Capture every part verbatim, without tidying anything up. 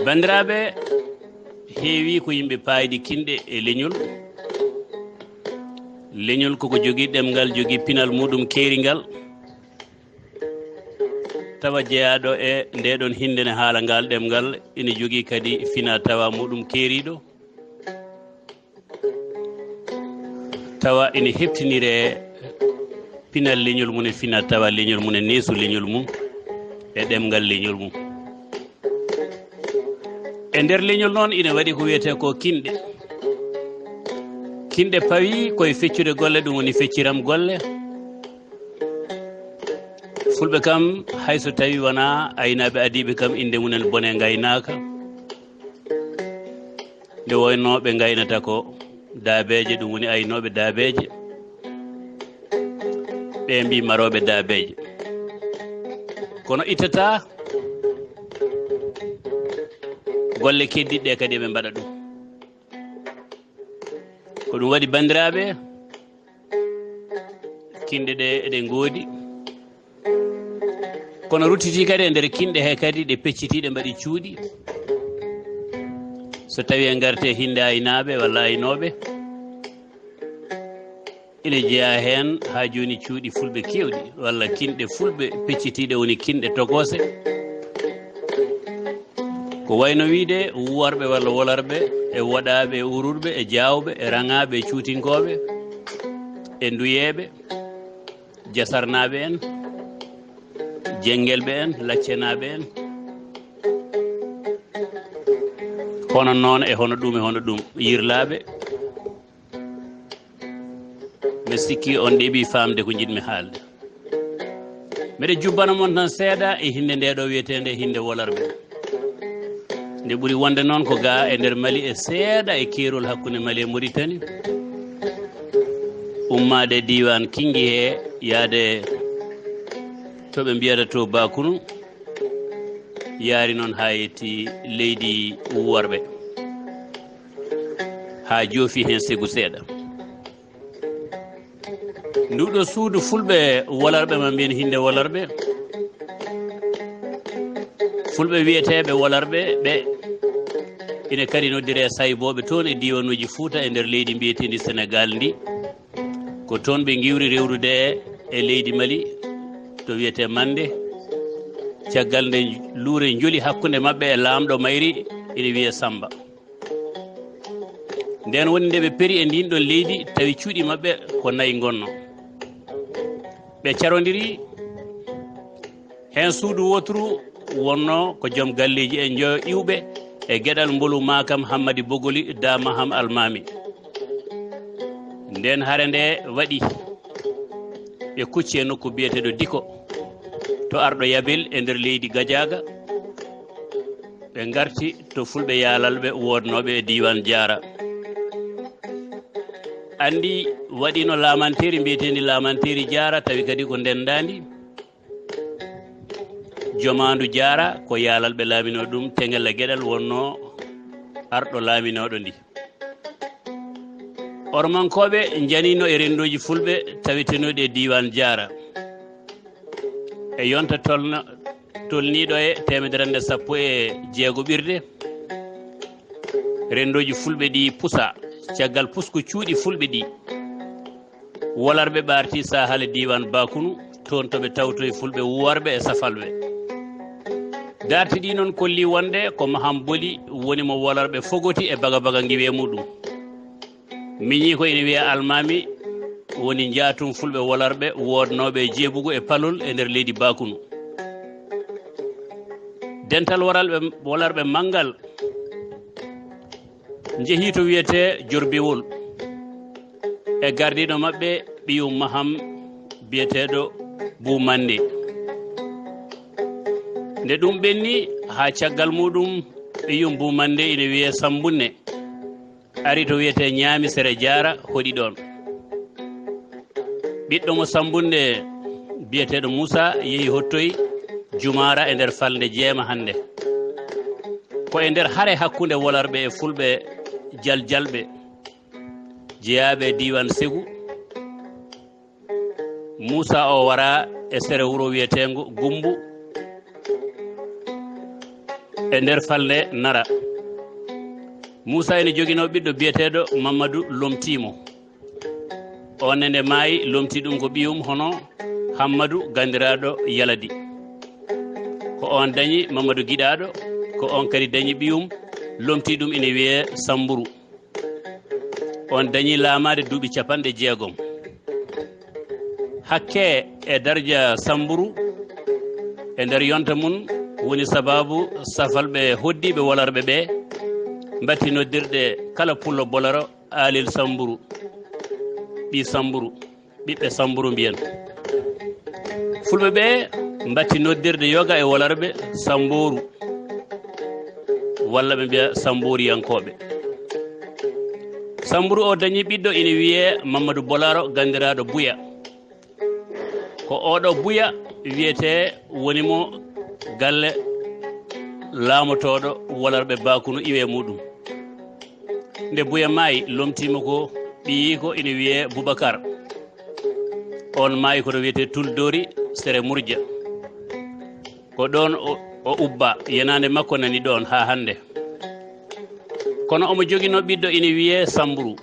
Banndiraaɓe, heewi ko yimɓe paaydi kinɗe e leñol. Leñol koko jogii ɗemngal, jogii pinal muɗum keeringal. Tawa jeyaaɗo e ndeɗon hinnde ne haala ngal ɗemngal, ina jogii kadi fina tawa muɗum keeriiɗo. Tawa ina heɓtiniree pinal leñol mum e fina tawa leñol mum e neesu leñol mum e ɗemngal leñol mum. E nder leñol noon ina waɗi ko wiyetee ko kinɗe. Kinɗe pawi koye feccude golle, ɗum woni fecciram golle. Fulɓe kam, hay so tawi wonaa aynaaɓe adiiɓe kam, innde mum en bone ngaynaaka. Nde wonno ɓe ngaynata ko daabeeje, ɗum woni aynooɓe daabeeje. Ɓe mbi marooɓe daabeeje. Kono ittata golle keddiɗe ɗe kadi ɓe mbaɗa ɗum. Ko ɗum waɗi banndiraaɓe, kinɗe ɗe eɗe ngoodi. Kono ruttiti kadi e nder kinɗe he kadi ɗe pecciti, ɗe mbaɗi cuuɗi. So tawi en ngarte hinnde aynaaɓe walla aynooɓe, ina jeyaa heen haa jooni cuuɗi fulɓe keewɗi walla kinɗe fulɓe peccitiiɗe woni kinɗe tokoose. Ko wayno wiide wuwarɓe walla wolarɓe e woɗaaɓe e ururɓe e jaawɓe e raŋaaɓe e cuutinkooɓe e nduyeeɓe, jasarnaaɓe en, jenngelɓe en, laccenaaɓe en, hono noon e hono ɗum e hono ɗum, yirlaaɓe. Mi sikki on ɗeɓi faamde ko njiɗmi haalde. Mbeɗa jubbana mon tan seeɗa e hinnde nde ɗo wiyeteende hinnde wolarɓe. Nde ɓuri wonde noon ko ga e nder Mali e seeɗa e keerol hakkunde Mali e Mauritanie. Ummaade diiwaan Kinngi he yaade to ɓe mbiyata to Bakunu, yaari noon haa yetti leydi wuwarɓe, haa joofi heen segu seeɗa. Nduɗo suudu fulɓe wolarɓe, ma mbiyen hinnde wolarɓe, fulɓe wiyeteeɓe wolarɓe ɓe ina kadi noddire saybooɓe toon e diiwanuuji Fuuta e nder leydi mbiyeteendi Senegaal ndi. Ko toon ɓe ngiwri rewrude e leydi Mali to wiyetee Mande. Caggal nde luure njoli hakkunde maɓɓe e laamɗo mayri ina wiyee Samba. Nden woni nde ɓe peri e ndin ɗon leydi, tawi cuuɗi maɓɓe ko nayi ngonno. Ɓe carondiri heen suudu wooturu wonno ko joom galleeji en njoyo iwɓe e geɗal Mbolu Maakam Hammadi Bogoli Da Maham Almaami. Nden hare nde waɗi, ɓe kucci e nokku biyeteeɗo Diko to Arɗo Yabel e nder leydi Gajaaga. Ɓe ngarti to fulɓe yaalalɓe woodnooɓe e diiwaan Jaara. Anndi waɗino laamanteeri mbiyeteendi laamanteeri Jaara, tawi kadi ko ndenndaandi. Jomaandu Jaara ko yaalalɓe laaminoo ɗum, Teŋella Geɗal wonnoo arɗo laaminooɗo ndi. Ormankooɓe njaniino e renndooji fulɓe tawetenooɗi e diiwaan Jaara. E yonta tolna-, tolniiɗo e teemedere nde sappo e jeego ɓirde, renndooji fulɓe ɗi pusa. Caggal pusku cuuɗi fulɓe ɗi, wolarɓe ɓaarti saahaale diiwaan Bakunu, toon to ɓe tawtoyi fulɓe wuwarɓe e safalɓe. Darti ɗi noon kolli wonde ko Maham Boli woni mo wolarɓe fogoti e baga baga ngiwe muɗum. Miñi ko ina wiya Almaami woni njaatum fulɓe wolarɓe woodnooɓe e jeebugu e palol e nder leydi Bakunu. Dental woralɓe, wolarɓe manngal njehi to wiyetee Jorbiwol e gardiiɗo maɓɓe ɓiyum Maham biyeteeɗo Buu Mannde. Nde ɗum ɓenni haa caggal muɗum ɓiyum Buu Mannde ina wiyee Sambunne. Ari to wiyetee Ñaami Sere Jaara, hoɗi ɗoon. Ɓiɗɗo mo Sambunnde biyeteeɗo Muusa yehi hottoyi Jumaara e nder falnde Jeema hannde. Ko e nder hare hakkunde wolarɓe e fulɓe jaljalɓe jeyaaɓe e diiwaan Segu. Muusa o wara e sere wuro wiyeteengo Gumbu. E nder falnde Nara, Muusa ene joginoo ɓiɗɗo biyeteeɗo Mammadu, lomtii mo. Oon ne nde maayi, lomtii ɗum ko ɓiyum hono Hammadu ganndiraaɗo Yaladi. Ko oon dañi Mammadu Giɗaaɗo, ko oon kadi dañi ɓiyum, lomtii ɗum ina wiyee Sammburu. Oon dañi laamaade duuɓi capanɗe jeegom. Hakke e darja Sammburu e nder yonta mum woni sabaabu safalɓe hoɗdiiɓe wolarɓe ɓee mbatti noddirde kala pullo boloro Aalil Sammburu, ɓii Sammburu, ɓiɓɓe Sammburu mbiyen. Fulɓe ɓee mbatti noddirde yoga e wolarɓe Sammbooru, walla ɓe mbiya Sammbooriyankooɓe. Sammburu o dañi ɓiɗɗo ina wiyee Mammadu Bolaro, ganndiraaɗo Buya. Ko oɗo Buya wiyetee woni mo galle laamotooɗo wolarɓe Bakunu iwee muɗum. Nde Buya maayi, lomtii mo ko ɓiyiiko ina wiyee Bubakar. Oon maayi ko to wiyetee Tuldori, sere Murja. Ko ɗoon o, o ubbaa, yenaande makko nani ɗoon haa hannde. Kono omo joginoo ɓiɗɗo ina wiyee Sammburu.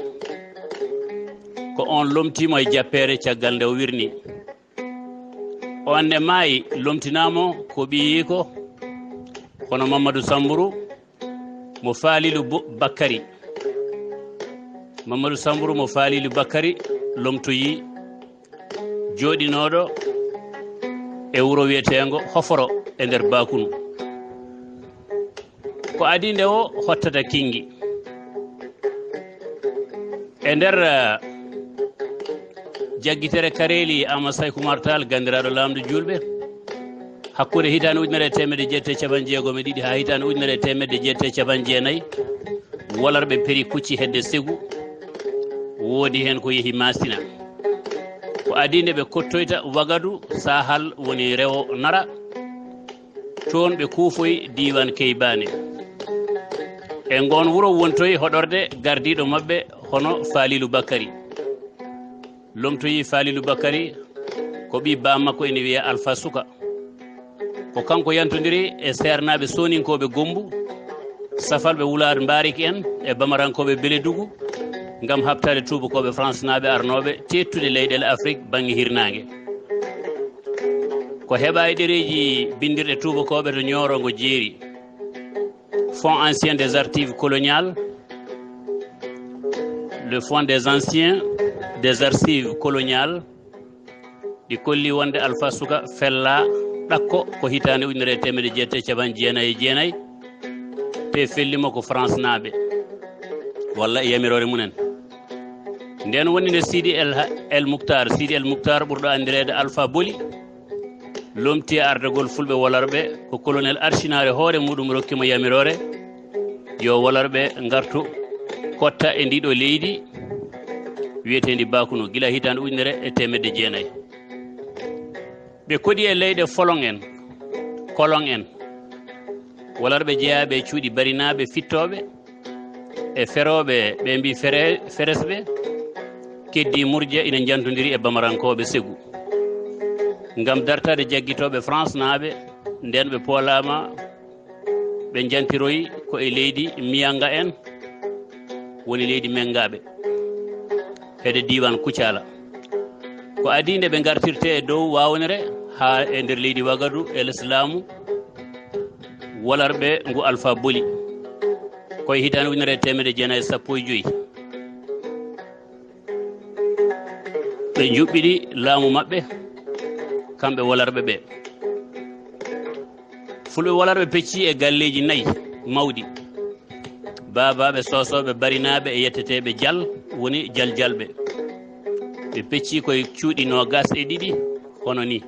Ko oon lomtii mo e jappeere caggal nde o wirnii. Oon nde maayi, lomtinaa mo ko ɓiyiiko hono Mammadu Sammburu mo Faalilu Bo-, Bakkari. Mammadu Sammburu mo Faalilu Bakkari lomtoyii, jooɗinooɗo e wuro wiyeteengo Hoforo e nder Bakunu. Ko adii nde o hottata Kinngi. E nder, eh, jaggitere Kareeli Aamadu Sayku Umar Taal, ganndiraaɗo laamɗo juulɓe, hakkunde hitaande ujunere e teemedde jeetati e cappanɗe jeegom e ɗiɗi haa hitaande ujunere e teemedde jeetati e cappanɗe jeenayi, wolarɓe Peri Kucci hedde Segu, woodi heen ko yehi Maasina. Ko adii nde ɓe kottoyta Wagadu, Saahal woni rewo Nara, toon ɓe kuufoyi diiwaan Keybaane. E ngoon wuro wontoyi hoɗorde gardiiɗo maɓɓe hono Faalilu Bakkari. Lomtoyii Faalilu Bakkari ko ɓii baa makko ene wiyee Alfa Suka. Ko kanko yantondiri e seernaaɓe sooninkooɓe Gommbu, safalɓe Wulaar Mbaariki en e Bamarankooɓe Beledugu ngam haɓtaade tuubakooɓe Faransinaaɓe arnooɓe teettude leyɗeele Afrik bannge hirnaange. Ko heɓaa e ɗereeji binndirɗe tuubakooɓe to Ñooro ngo jeeri. Fonds ancien des archives coloniales, le fonds des anciens des archives coloniales, ɗi kolli wonde Alfa Suka fellaa ɗakko ko hitaande ujunere e teemedde jeetati e cappanɗe jeenayi e jeenayi, te felli mo ko Faransinaaɓe, walla e yamiroore mumen. Ndeen woni nde Sidi El, El Muktar, Sidi El Muktar ɓurɗo anndireede Alfa Boli, lomti e ardagol fulɓe wolarɓe, ko colonel Arsinare hoore muɗum rokki mo yamiroore yo wolarɓe ngartu kotta e ndiɗo leydi wiyeteendi Bakunu gila hitaande ujunere e teemedde jeenayi. Ɓe koɗi e leyɗe Folon en, Kolon en, wolarɓe jeyaaɓe e cuuɗi Barinaaɓe fittooɓe e ferooɓe, ɓe mbii Fere-, Feresɓe, keddii Murja ina njantondiri e Bamarankooɓe Segu. Ngam dartaade jaggitooɓe Faransinaaɓe, ndeen ɓe poolaama, ɓe njantiroyi ko e leydi Miyanga en, woni leydi Mengaaɓe, heede diiwaan Kucala. Ko adii nde ɓe ngartirtee e dow waawnere haa e nder leydi Wagadu e les laamu wolarɓe ngu Alfa Boli, ko e hitaande ujunere e teemedde jeenayi e sappo e joy. Ɓe njuɓɓiɗi laamu maɓɓe, kamɓe wolarɓe ɓe. Fulɓe wolarɓe pecci e galleeji nayi mawɗi. Baabaaɓe, soosooɓe, barinaaɓe e yetteteeɓe Jal woni Jaljalɓe. Ɓe pecci koye cuuɗi noogas e ɗiɗi hono ni.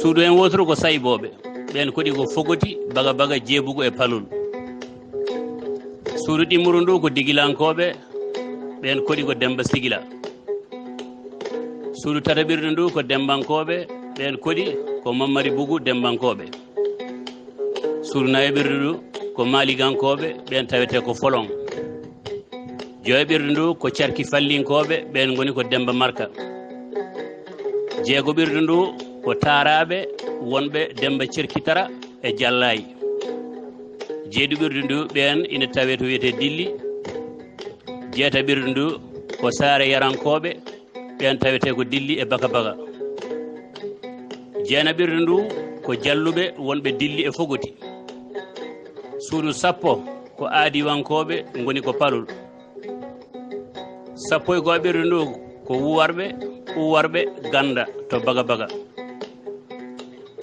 Suudu heen wooturu ko Saybooɓe, ɓeen koɗi ko Fogoti, Baga Baga, Jeebugu e Palol. Suudu ɗimmuru ndu ko Digilankooɓe, ɓeen koɗi ko Demmba Sigila. Suudu tataɓirdu ndu ko Demmbankooɓe, ɓeen koɗi ko Mammari Bugu Demmbankooɓe. Suudu nayaɓirdu ndu ko Maaligankooɓe, ɓeen tawetee ko Folon. Joyaɓirdu ndu ko Carki Fallinkooɓe, ɓeen ngoni ko Demmba Marka. Jeegoɓirdu ndu ko Taaraaɓe wonɓe Demmba Cerki Tara, e Jallaay. Jeeɗiɓirdu ndu ɓeen ina tawee to wiyetee Dilli. Jeetaɓirdu ndu ko Saare Yarankooɓe, ɓeen tawetee ko Dilli e Baka Baka. Jeenaɓirdu ndu ko Jalluɓe wonɓe Dilli e Fogoti. Suudu sappo ko Aadiwankooɓe ngoni ko Palol. Sappo e go'aɓirdu ndu ko Wuwarɓe, Uwarɓe, Ganda to Baka Baka.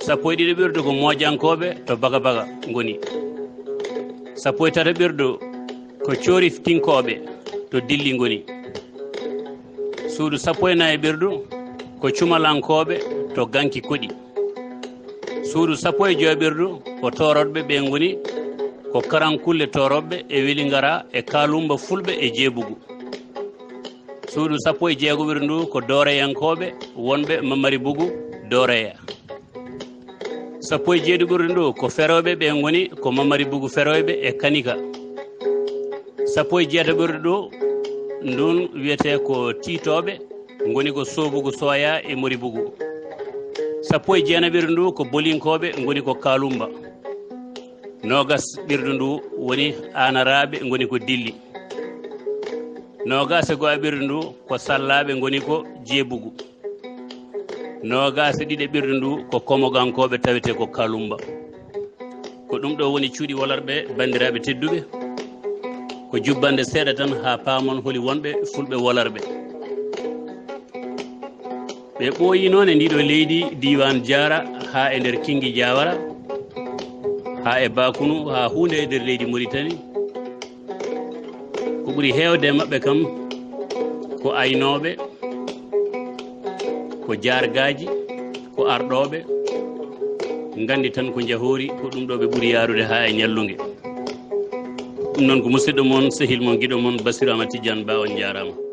Sappo e ɗiɗaɓirdu ko Mojankooɓe to Baka Baka ngoni. Sappo e tataɓirdu ko Coriftinkooɓe to Dilli ngoni. Suudu sappo e nayaɓirdu ko Cumalankooɓe to Ganki Koɗi. Suudu sappo e joyaɓirdu ko Tooroɓe ɓe ngoni ko Karankulle Tooroɓe e Welingara e Kaalumba Fulɓe e Jeebugu. Suudu sappo e jeegoɓirdu ndu ko Dooreyankooɓe wonɓe Mamari Bugu Dooreya. Sappo e jeeɗiɓirdu ndu ko Ferooɓe ɓe ngoni ko Mamari Bugu Ferooɓe e Kanika. Sappo e jeetaɓirdu ndu ndun wiyetee ko Tiitooɓe ngoni ko Soobugu Sooya e Mori Bugu. Sappo e jeenaɓirdu ndu ko Bolinkooɓe ngoni ko Kaalumba. Noogas ɓirdu ndu woni Aanaraaɓe ngoni ko Dilli. Noogas e go'aɓirdu ndu ko Sallaaɓe ngoni ko Jeebugu. Noogas e ɗiɗaɓirdu ndu ko Komogankooɓe tawetee ko Kaalumba. Ko ɗum ɗo woni cuuɗi Wolarɓe, banndiraaɓe tedduɓe. Ko jubbande seeɗa tan haa paamon holi wonɓe Fulɓe Wolarɓe. Ɓe ɓooyii noon e ndiɗo leydi, diiwaan Jaara, haa e nder Kinngi Jaawara, haa e Bakunu, haa huunde e nder leydi Moritani. Ko ɓuri heewde e maɓɓe kam ko aynooɓe, ko jaargaaji, ko arɗooɓe, nganndi tan ko njahoori, ko ɗum ɗo ɓe ɓuri yaarude haa e ñallunge. Ɗum noon ko musidɗo mon, sehil mon, giɗo mon, Bassirou Amad Tidiane Ba, on njaaraama.